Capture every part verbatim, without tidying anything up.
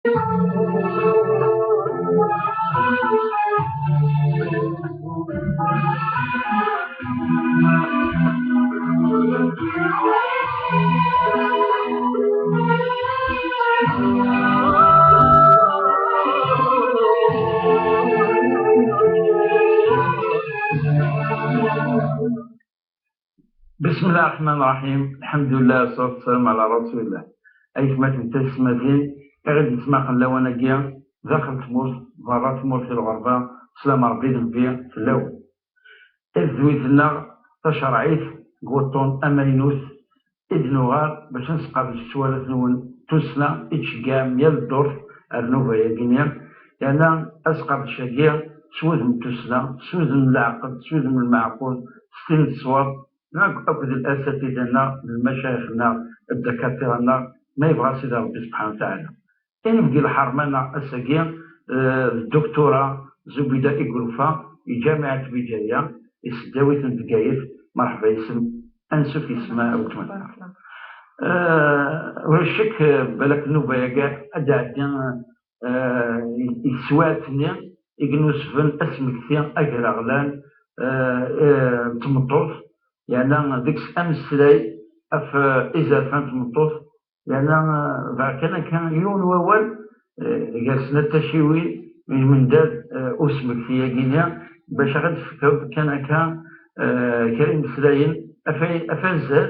بسم الله الرحمن الرحيم. الحمد لله والصلاة والسلام على رسول الله. Aytmaten d tayessetmatin, i ɣ-d-yettmaqen lawan-agi, daxel tmurt, berra tmurt i lɣerba, sslam Ṛebbi d Nnbi fell-awen. Tadwilt-nneɣ tacerɛit deg wuṭṭun amaynut i d-nuɣal bac ad nesqerdec s warraw-nwen tussna i d-tceggɛem yal ddurt ar nnuba-agi-nni, yerna asqerdec-agi s wudem n tussna, s wudem n leɛqel, s wudem n lmeɛqul, s tin n ṣṣwab, akk-, akked lasatida-nneɣ, d lmacayix-nneɣ, d ddakatira-nneɣ, ma yebɣa Sidi Ṛebbi subḥanahu wa taɛala. Inebgi lḥerma-nneɣ ass-agi, eh, d dduktura Zubida Igrufa, i Ǧamiɛat Tbijaya, i tesdawit n Bgayet. Merḥba yes-m, ansuf yes-m a weltma. Eh, ula d ccek, eh, balak nnuba-agi ad d-tɛeddi, eh, i teswiɛt-nni i inusben asmekti agraɣlan, eh, eh, n tmeṭṭut, yerna deg-s ameslay ɣef, eh, izerfan n tmeṭṭut, yerna, eh, bɛed kan akka yiwen wawal, eh, gar snat tacciwin, yemdel, eh, usmekti-agi-nni, bac ad d-tefkeḍ kan akka, eh, kra imeslayen, af, af azal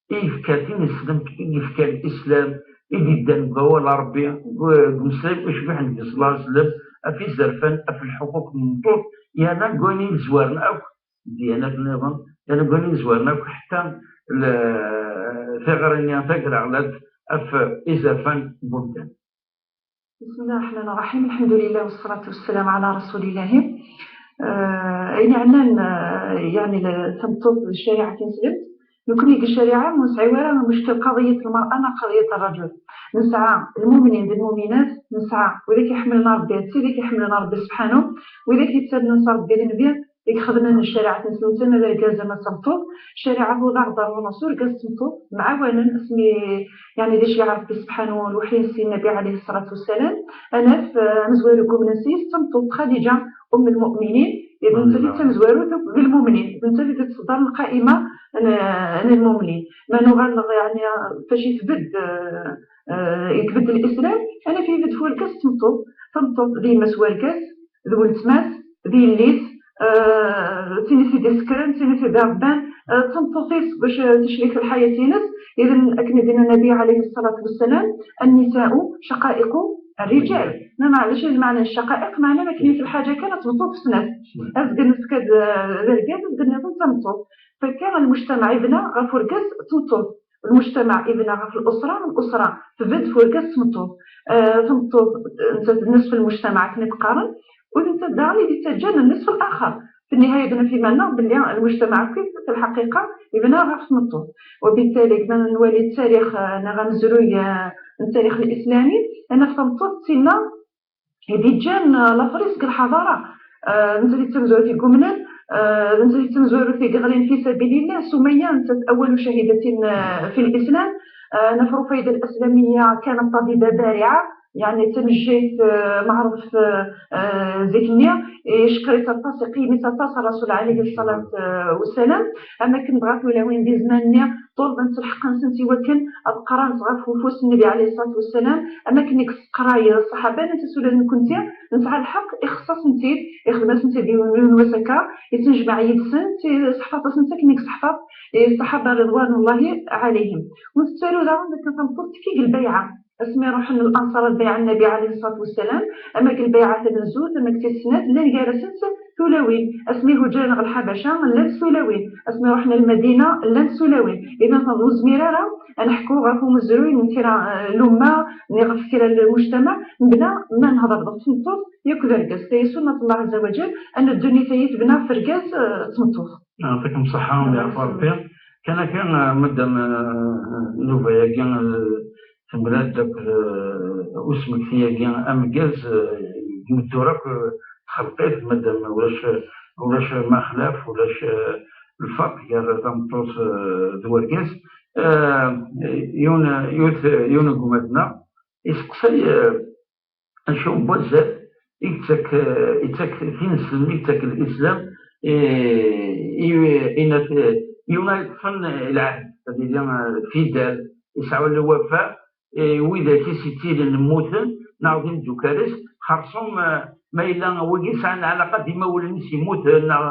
i yefka tineslemt, i yefka Lislam, i d-iddan deg wawal n Ṛebbi, deg, deg umeslay ucbiḥen deg ṣella sellem, af izerfan, af lḥuquq n tmeṭṭut, yerna deg wayen i yezwaren akk ddyanat nniḍen, yerna deg wayen i yezwaren akk ḥetta l-, tiɣri-nni tagraɣlant af izerfan n wemdan. بسم الله الرحمن الرحيم. الحمد لله والصلاة والسلام على رسول الله. Eh, ayen yeɛnan, eh, yeɛni, le-, tameṭṭut d ccariɛa tineslemt. Nekkni deg ccariɛa ur nesɛi ara muckil qadiyat lmar'a neɣ qadiyat rrajul. Nesɛa lmumnin d lmuminat, nesɛa widak iḥemmlen Ṛebbi, d tid i iḥemmlen Ṛebbi subḥanu, widak yettamnen s Ṛebbi d Nnbi, i ixedmen ccariɛa tineslemt, ama d argaz ama d tameṭṭut. Ccariɛa tuḍaɣ ḍerru-nnes urgaz d tmeṭṭut, mɛawanen asmi, yeɛni, d acu i Ṛebbi subḥanu lweḥyi-nnes i Nnbi ɛalayhi ṣṣalatu wassalam. Ad naf, eh, amezwaru deg umnan s-yes d tameṭṭut Xadiǧa, umm lmu'minin, d nettat i d tamezwarut akk deg lmumnin, d nettat i d-ittṣeddaren lqaima n, n lmumnin. Ma nuɣal neɣ, yeɛni, fac i tbedd, eh, eh, i tbedd Lislam, ad naf ibedd f urgaz d tmeṭṭut. Tameṭṭut d yemma-s n urgaz, d weltma-s, d yelli-s, eh, d tin i t-id-isekkren, d tin i t-id-iṛebban, eh, d tameṭṭut-is bac, eh, teclik lḥayat-ines. Idan, akken i d-yenna Nnbi ɛalayhi ṣṣalatu wassalam, "النساء شقائق الرجال". Ma, ma, d acu i d lmeɛna n ccaqa'iq? Meɛna ma akken yif lḥaǧa kan ad tmeṭṭut f snat. Azgen nefka-d, eh, d argaz, azgen nniḍen d tameṭṭut. Fakka lmujtamaɛ ibna ɣef urgaz d tmeṭṭut. Lmujtamaɛ ibna ɣef l'usra, l'usra tbedd f urgaz d tmeṭṭut. Eh, tameṭṭut, eh, nettat d nisf lmujtamaɛ akken i d-qqaren, u d nettat daɣen i d-ittaǧǧan nnisf l'axer. Fi nnihaya, ad naf iman-nneɣ belli lmujtamaɛ akk fi lḥaqiqa yebna ɣef tmeṭṭut. Wa bittali, ma nwali ttarix, eh, neɣ amezruy, eh, n ttarix lislami, ad naf tameṭṭut d tinna i d-iǧǧan, eh, lafris deg lḥadara. Eh, nettat i d tamezwarut i yumnen, eh, nettat i d tamezwarut i yeɣlin fi sabilillah. Sumayya, nettat awalu cahidatin, eh, fi lislam. Eh, naf Rufayda al-Aslamiyya kanat tabiba bari'a, yeɛni d tamejjayt, eh, meɛrufet, eh, eh, zik-nni, icekkeṛ-itt aṭas, iqeyyem-itt aṭas Ṛṛasul ɛalayhi ṣṣalatu wassalam. Am akken dɣa tulawin di zzman-nni ṭulbent lḥeqq-nsent i wakken ad qqrant ɣef ufus n Nnbi ɛalayhi ṣṣalatu wassalam, am akken i yesseqray ṣṣaḥaba, nettat ula d nekkenti nesɛa lḥeqq, ixeṣṣ-asent-id, ixdem-asent-id yiwen, yiwen wass akka, yettnejmaɛ yid-sent, iseḥfaḍ-asent akken i yesseḥfaḍ i ṣṣaḥaba ridwanullahi ɛalayhim. U nettaru daɣen dakken tameṭṭut tekki deg lbayɛa. Asmi ruḥen Lanṣar ad bayɛen Nnbi ɛalayhi ṣṣalatu wassalam, ama deg lbayɛa tamenzut, ama deg tis snat, llan gar-asent tulawin. Asmi hujren ɣer Lḥabaca, llant tulawin. Asmi ruḥen ar Lmadina, llant tulawin. Idan, ur nezmir ara ad neḥku ɣef umezruy n kra, eh, lumma, neɣ ɣef kra n lmujtamaɛ, mebla ma nehder ɣef tmeṭṭut yakk d argaz. Tayi sunnat Allah azza wa jal, anna ddunit-ayi tebna ɣef urgaz, eh, d tmeṭṭut. Yeɛṭikum ṣṣeḥḥa, yeɛfu Ṛebbi. Kan akka, eh, madam, eh, nnuba-agi, eh, temlal-d akked, eh, usmekti-agi ameggaz, eh, deg tmeddurt akk, eh, txelq-it, madam, ulac, ulac maxlaf, ulac, eh, lferq gar tameṭṭut, eh, d wergaz. Eh, yiwen, yiwet, yiwen n gma-tneɣ iseqsay, eh, acu n wazal i yettak, eh, yettak tineslen, i yettak Lislam, eh, i, i, i, yiwen ara yeṭṭfen lɛehd, ad yili, eh, fidèle, yesɛa lwafa, eh, widak i s-yettilin mmuten, neɣ d imdukal-is, xerṣum, eh, ma yella wigi sɛan lɛalaqa d imawlan-is yemmuten, neɣ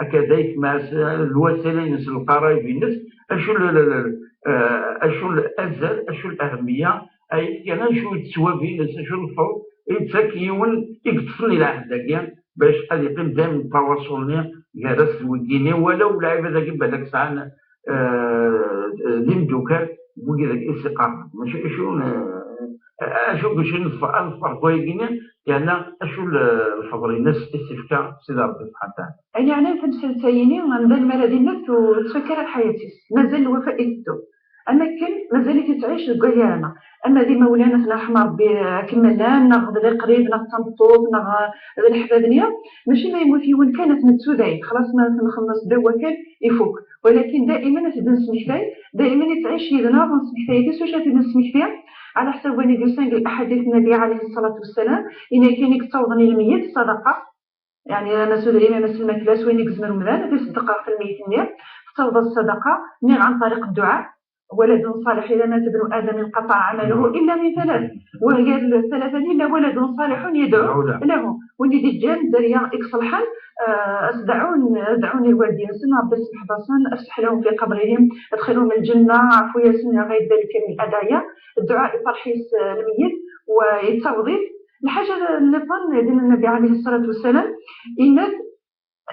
akka d aytma-s, eh, lwasila-ines, lqaraib-ines, acu l-, l-, l-, eh, acu l-, azal, acu l-ahemmiya, ay, yerna acu d ttwab-ines, acu lfeḍl i yettak yiwen i yeṭṭfen i lɛehd-agi, bac ad yeqqim dayem ttawaṣul-nni gar-as d wigi-nni, walaw lɛibad-agi balak sɛan, eh, d imdukal n wigi dagi i s-iqerben. Mačči acu, eh, acu bac ad nef-, ad neffer deg wayagi-nni, yerna acu l-, lfeḍl-ines i s-ifka Sidi Ṛebbi subḥanahu wa taɛala. Ayen yeɛnan tamsalt-ayini, amdan mi ara d-immet ur tettfakka ara lḥayat-is, mazal lwafa iteddu. Am akken mazal-it yettɛic deg wagar-nneɣ. Ama d imawlan, ad ten-yerḥem Ṛebbi, akken ma llan, neɣ d leqrib, neɣ d tameṭṭut, neɣ, eh, d leḥbab-nni, mačči ma yemmut yiwen kan ad t-nettu dayen, xlaṣ ma t-nxelleṣ ddaw wakal, ifuk. Walakin daiman ad t-id-nesmektay, daiman yettɛic yid-neɣ, ur nesmektay-it, s wacu ad t-id-nesmekti? Ɛla ḥsab wayen i d-yusan deg laḥadit n Nnbi ɛalayhi ṣṣalatu wassalam, ayen akken i yettawḍen i lmeyyet, ṣṣadaqa, yeɛni, ama s udrim, ama s lmakla, s wayen i yezmer umdan, ad iṣeddeq ɣef lmeyyet-nni, tettaweḍ-as ṣṣadaqa, niɣ ɛan ṭariq dduɛa, ولد صالح إذا مات ابن آدم انقطع عمله إلا من ثلاث. وهي الثلاثة إلا ولد صالح يدعو له. Win i d-yeǧǧan dderya i iṣelḥen, eh, ad s-dɛun, ad dɛun i lwaldin-nsen, Ṛebbi ad smeḥbaṣen, afseḥ lahum fi qabrihim, adxilhum lǧenna, ɛfu-yasen, ɣayr dalika min adɛiya, dduɛa iferḥ-is, eh, lmeyyet, wa yettaweḍ-it. Lḥaǧa nniḍen, din Nnbi ɛalayhi ṣṣalatu wassalam, yenna-d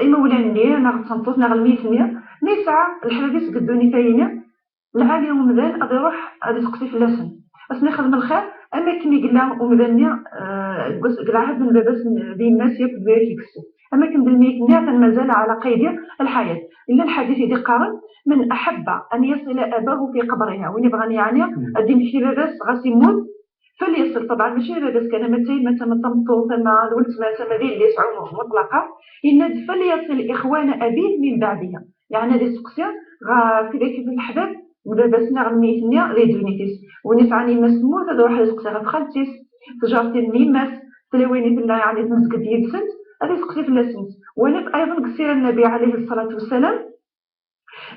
imawlan-nni, neɣ d tameṭṭut, neɣ lmeyt-nni, ma yesɛa leḥbab-is deg ddunit-ayini, lɛali umdan ad iruḥ ad iseqsi fell-asen. Ad sen-ixdem lxir, am akken i yella umdan-nni, eh, deg wass, deg lɛahd n baba-s n, d yemma-s yakk d wayt-s. Am akken d lmeyt-nni, atan mazal ɛla qaydi lḥayat. Yella lḥadit i d-iqqaren: من أحب أن يصل أباه في قبرها. Win yebɣan, yeɛni, ad d-imekti baba-s, ɣas yemmut, فليصل, ṭebɛen, mačči d baba-s kan, ama d tayemmat, ama d tameṭṭut, ama d weltma-s, ama d yelli-s, ɛumumen, muṭlaqa. Yenna-d: فليصل إخوان أبيه من بعدها. Yeɛni ad iseqsi ɣef tidak i d leḥbab n baba-s neɣ lmeyt-nni di ddunit-is. Win yesɛan yemma-s temmut, ad iruḥ ad iseqsi ɣef xalti-s, tjaṛtin n yemma-s, tlawin i tella, yeɛni, tmezged yid-sent, ad iseqsi fell-asent. Wa nniḍen ayḍen deg ssira n Nnbi ɛalayhi ṣṣalatu wassalam,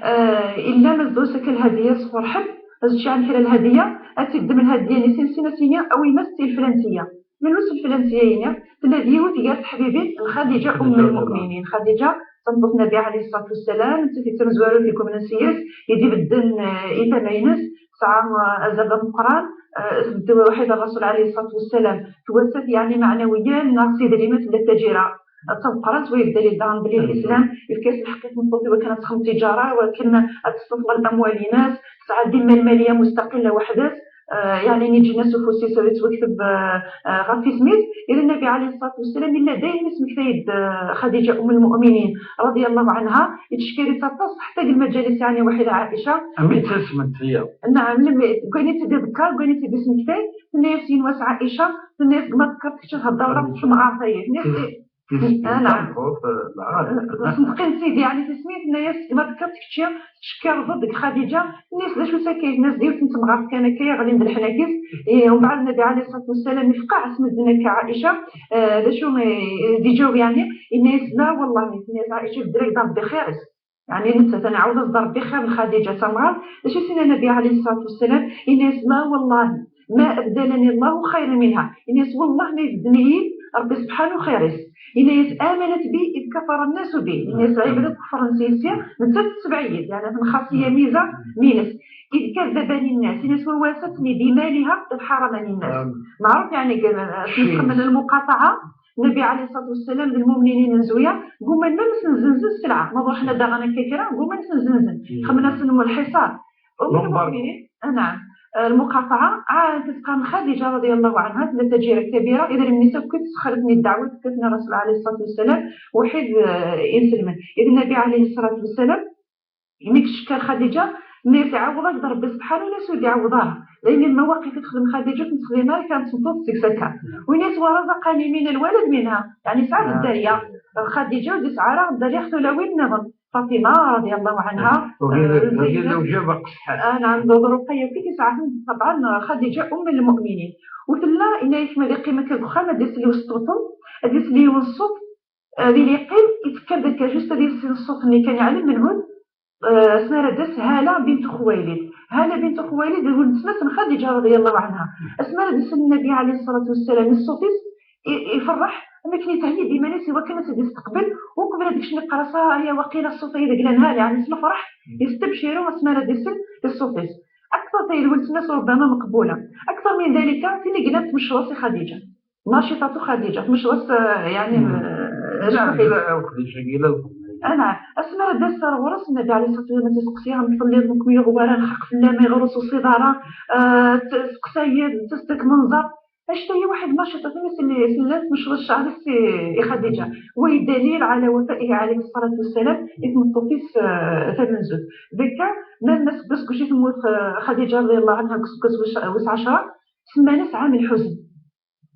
eh, illa ma tdus akka lhadiya sɣur ḥedd, ad tečč, yeɛni, kra lhadiya, ad tt-id-teddem lhadiya-nni sin sin, ad s-tini: awim-as-tt i lflantiya. Menhu-tt lflantiya-ini? Tella d yiwet gar teḥbibin n Xadiǧa, Xadiǧa, Umm lmuminin. Xadiǧa d tameṭṭut n Nnbi ɛalayhi ṣṣalatu wassalam, nettat i d tamezwarut deg umnan s yes, i d-ibedden, eh, i tama-ines, tesɛa, eh, azal d ameqqran, eh, tbeddew waḥid Ṛṛasul ɛalayhi ṣṣalatu wassalam, twasa-t, yeɛni, meɛnawiyan, neɣ s idrimen, tella d taǧira d tameqqrant, wa yebda deg daɣen belli Lislam yefka-as lḥeqq i tmeṭṭut i wakken ad texdem tiǧara, i wakken ad tesseḍfer lamwal-ines, tesɛa dimma lmaliya mustaqilla weḥd-s, eh, yeɛni, yeǧǧa-as ufus-is ad yettwakteb, eh, eh, ɣef yisem-is. Yenna-d Nnbi ɛalayhi ṣṣalatu wassalam, yella dayem yesmektay-d, eh, Xadiǧa Umm lmuminin رضي الله عنها, yettcekkir-itt aṭas, ḥetta deg lmaǧalis, yeɛni, waḥid Ɛaica. Am i ttasment tiyaḍ. Naɛam, lmi, deg wayen i tt-id-iḍekkar, deg wayen i tt-id-ismektay, tenna-yas yiwen wass Ɛaica, tenna-yas: deg ma tekkreḍ kečč ad theddreḍ ɣef temɣart-ayi. Tenna-yas: Tis-, tis-, ah, naɛam. Tameṭṭut, eh, lɛali. Teṣdeq-itt-id, yeɛni, tismin, tenna-yas: deg ma tekkreḍ kečči tettcekkireḍ-d deg Xadiǧa. Tenna-yas: d acu akka? Tenna-yas: d yiwet n temɣart kan akka yeɣlin d leḥnak-is. Eh, umbeɛd Nnbi ɛalayhi ṣṣalatu wassalam ifqeɛ s medden akka Ɛaica, eh, d acu, eh, d-iǧaweb, yeɛni, yenna-yas: لا والله. Tenna-yas Ɛaica: yebder-ak-d Ṛebbi xir-is. Yeɛni, nettat, ad nɛawed, ad s-d Ṛebbi xir n Xadiǧa d tamɣart. D acu i s-yenna Nnbi ɛalayhi ṣṣalatu wassalam? Yenna-yas: لا والله ما أبدلني الله خيرا منها. Yenna-yas: والله ma ibedden-iyi Ṛebbi subḥanu xir-is. Yenna-yas: آمنت بي إذ كفر الناس بي. Yenna-yas: lɛibad akk kefren s yes-i, nettat tessebɛed-iyi-d, yeɛni, tenxas-iyi lmiza-ines. إذ كذبني الناس. Yenna-yas: وواسته بمالها إذ حاربني الناس. Meɛruf, yeɛni, deg, eh, txemmen lmuqaṭaɛa, Nnbi ɛalayhi ṣṣalatu wassalam d lmumnin imenzuya, gguman ma sen-zzenzen sselɛa. Ma ṛuḥen ad d-aɣen akka kra, gguman sen-zzenzen. Xemmen-asen lḥiṣar. Umm lmuminin, ah, naɛam. Eh, lmuqaṭaɛa, ah, tettqam Xadiǧa رضي الله عنها, tella d taǧira kabira, idrimen-is akk i tessexref i ddeɛwat, tekkat i Ṛṛasul ɛalayhi ṣṣalatu wassalam, waḥid, eh, inselmen. Id Nnbi ɛalayhi ṣṣalatu wassalam, imi tcekker Xadiǧa, tenna-yas: iɛawed-ak-d Ṛebbi subḥanu, ur as-d-iɛawed ara. D ayen n lmawaqif i texdem Xadiǧa, ur t-nexdim ara kra n tmeṭṭut seg-s akka. Yenna-yas: ورزقني من الولد منها. Yeɛni, tesɛa-d dderya Xadiǧa, ur d-tesɛi ara dderya tulawin nniḍen. Fatima, radiyallahu anha. Wagi d, wagi d lewjaba qesḥan. Ah, naɛam, d Ruqayya, kif yesɛa-ten, ṭabɛan, Xadiǧa, umm lmuminin. U tella, inna-yak ma di qqim akka deg uxxam, ad d-isel yiwen ṣṣut, ad isel yiwen ṣṣut, ad yili yeqqim, yettekkar d akka, juste ad yissin ṣṣut-nni kan yeɛlem menhu-t, eh, asmi ara d-tas Hala bint Xuwaylid. Hala bint Xuwaylid, d weltma-s n Xadiǧa, radiyallahu anha. Asmi ara d-isel Nnabi, alayhi ṣṣalatu wassalam, i ṣṣut-is, i-, iferreḥ, am akken yetheyya-d iman-is i wakken ad tt-id-isteqbel, uqbel ad ikcem iqqar-as, "Ah, aya waqila ṣṣut-ayi d aglan." Hala, yeɛni s lferḥ, yestabciru asmi ara d-isel i ṣṣut-is. Akteṛ tayi d weltma-s rubbama meqbula. Akteṛ min dalika, tin i yellan tmecceḍ-as i Xadiǧa. Naciṭatu Xadiǧa, tmecceḍ-as, eh, yeɛni, eh, acbeḥ-is. Anaɛ, asmi ara d-tas ar ɣur-s, Nnabi alayhi ṣṣalatu wassalam, ad tt-iseqsi, "Amek telliḍ?" "Nekk ur yuɣ wara lxeqq fell-am, ayɣer ur tusiḍ ara?" Eh, t-, testeqsa-yi-d, tessek menẓer. Acta-yi waḥed naciṭa, tin i s-, i s-, tella tmecceḍ cceɛr-is i, i Xadiǧa. Wa yedalil ɛala wafa'ihi alayhi ṣṣalatu wassalam i tmeṭṭut-is, eh, tamenzut. Dikka, ma, ma seg waseggas i temmut, eh, Xadiǧa radiyallahu anha, deg useggas wis, wis ɛecṛa, semman-as ɛam lḥuzn.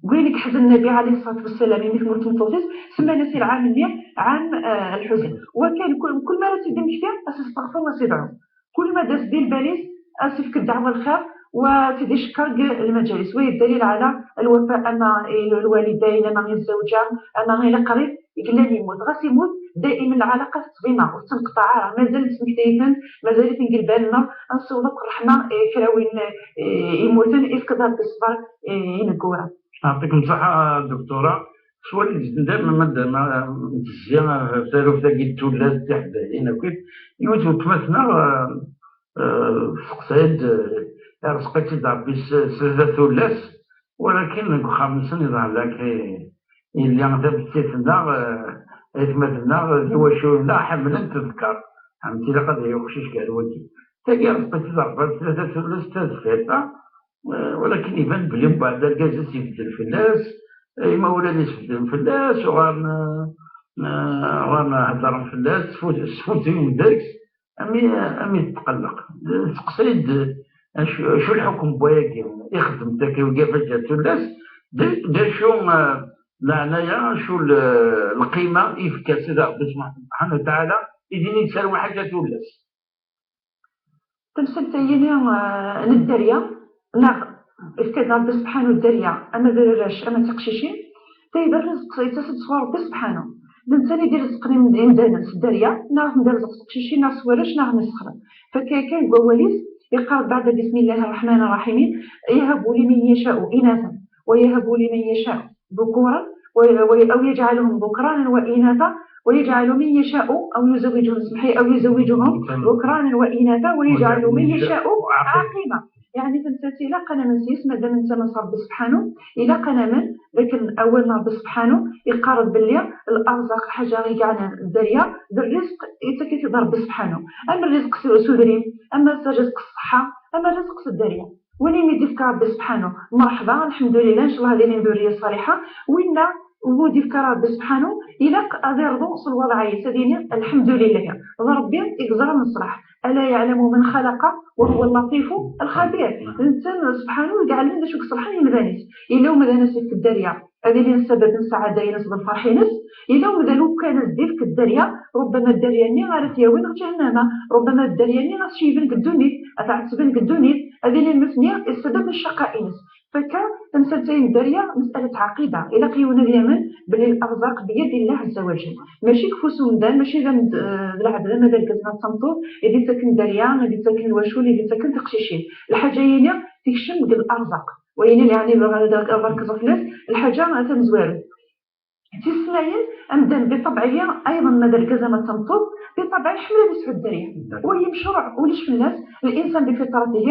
Deg wayen i yeḥzen Nnabi alayhi ṣṣalatu wassalam imi temmut tmeṭṭut-is, semman-as i lɛam-nni ɛam, eh, lḥuzn. Wa kan, kul, kul mi ara tt-id-immekti, ad s-isteɣfer, ad s-idɛu. Kul ma d-as di lbal-is, ad s-ifk ddeɛwa lxir, wa ad tt-id-icekkeṛ deg lmaǧalis. Wa yedalil ɛala lwafa ama i lwalidayn, ama i zzawǧa, ama i leqrib, i yellan yemmut. Ɣas yemmut, dayem lɛalaqa tettḍima, ur tettenqeṭṭaɛ ara. Mazal nettmektay-iten, mazal-iten deg lbal-nneɣ, ad nessiweḍ akk ṛṛeḥma i kra win, eh, yemmuten, ifk-d Ṛebbi ṣṣber, eh, ineggura. Yeɛṭikem ṣṣeḥḥa, Duktura. S wallen-is, dama, ma dama ntezzi ɣef taluft-agi n tullas tiḥdayin akkit, yiwet weltma-tneɣ, eh, eh, testeqsa-d, eh, irezq-itt-id Ṛebbi s, s tlata tullas, walakin deg uxxam-nsen iḍhan lak, eh, yelli tabettit-nneɣ, eh, aytmaten-nneɣ, tiwaculin-nneɣ ḥemmlent ddkeṛ. Ɛemti ilaq ad yili uqcic gar wagi. Tagi irezq-itt-id Ṛebbi s tlata tullas, tadfirt, eh, walakin iban belli mbeɛd argaz-is ibeddel fell-as, eh, imawlan-is beddlen fell-as, uɣalen, eh, uɣalen heddren fell-as, sfut-, sfutuyen deg-s, ami, ami tetqelleq. Teqsa-d acu, acu lḥukum n wayagi, ixeddem-t akka, iga faǧǧa tullas, d, d acu, eh, leɛnaya, acu l-, lqima i yefka Sidi Ṛebbi subḥanahu wa taɛala i din i yesserwa ḥaǧa tullas. Tamsalt-ayini, eh, n dderya, neɣ ifka-d Ṛebbi subḥanahu dderya, ama d arrac, ama d tiqcicin, tayi d rrezq, yettas-d sɣur Ṛebbi subḥanahu. D netta i d-irezqen im-, imdanen s dderya, neɣ ad ten-d-irzeq s teqcicin, neɣ s warrac, neɣ ad ten-issexdem. Fakka yakan deg wawal-is, yeqqar-d beɛda bismillahi rraḥmani rraḥim, yahabu liman yacau inatan, wa yahabu liman yacau ذكورا و-، و-، أو يجعلهم ذكرانا وإناثا ويجعل من يشاء أو يزوجهم، اسمحي، أو يزوجهم ذكرانا وإناثا ويجعل من يشاء عقيما. يعني تمثلت إلا قنا من سيس، مادام أنت من صار سبحانه، إلا قنا من ذاك الأول ربي سبحانه يقرب باللي الأرزاق حاجة غير كاع الدريا، بالرزق يتكي في ربي سبحانه. أما الرزق سو-، سودري، أما الرزق الصحة، أما الرزق في الدريا. Win i d-ifka Ṛebbi subḥanu, merḥba, lḥemdulillah, ncallah ad ilin durriya ṣaliḥa. Winna ur d-ifka Ṛebbi subḥanu, ilaq ad irḍu s lwaḍɛiyat, ad yini lḥemdulillah, d Ṛebbi i yeẓran leṣlaḥ. Ala yaɛlamu man xalaqa wa huwa llaṭifu lxabir. D netta subḥanu i iɛelmen d acu i iṣelḥen i yimdanis. Yella umdan as-ifk dderya, ad ilin ssabab n ssaɛada-ines d lferḥ-ines. Yella umdan ukkan as-d-ifk dderya, rubbama dderya-nni ara t-yawin ɣer ǧahennama, rubbama dderya-nni ad t-ceyyben deg ddunit, ad t-ɛettben deg ddunit, ad ilin nutni ssabab n ccaqqa-ines. Fakka tamsalt-ayi n dderya, mes'ala n lɛaqida. Ilaq yiwen ad yamen belli l-arzaq biyad Illah azza wa jal. Mačči deg ufus umdan, mačči d am-, d lɛebd ama d argaz neɣ d tameṭṭut, i d-ittaken dderya, i d-ittaken lwacul, i d-ittaken tiqcicin. Lḥaǧa-yini tekcem deg l-arzaq. Wayini, yeɛni, bɣiɣ ad, ad rekzeɣ fell-as, lḥaǧa tamezwarut. Tis snat, amdan biṭabɛihi, ayḍen ma d argaz ama d tameṭṭut, biṭabɛihi iḥemmel ad yesɛu dderya. Wa yemcruɛ, ulac fell-as, الإنسان بفطرته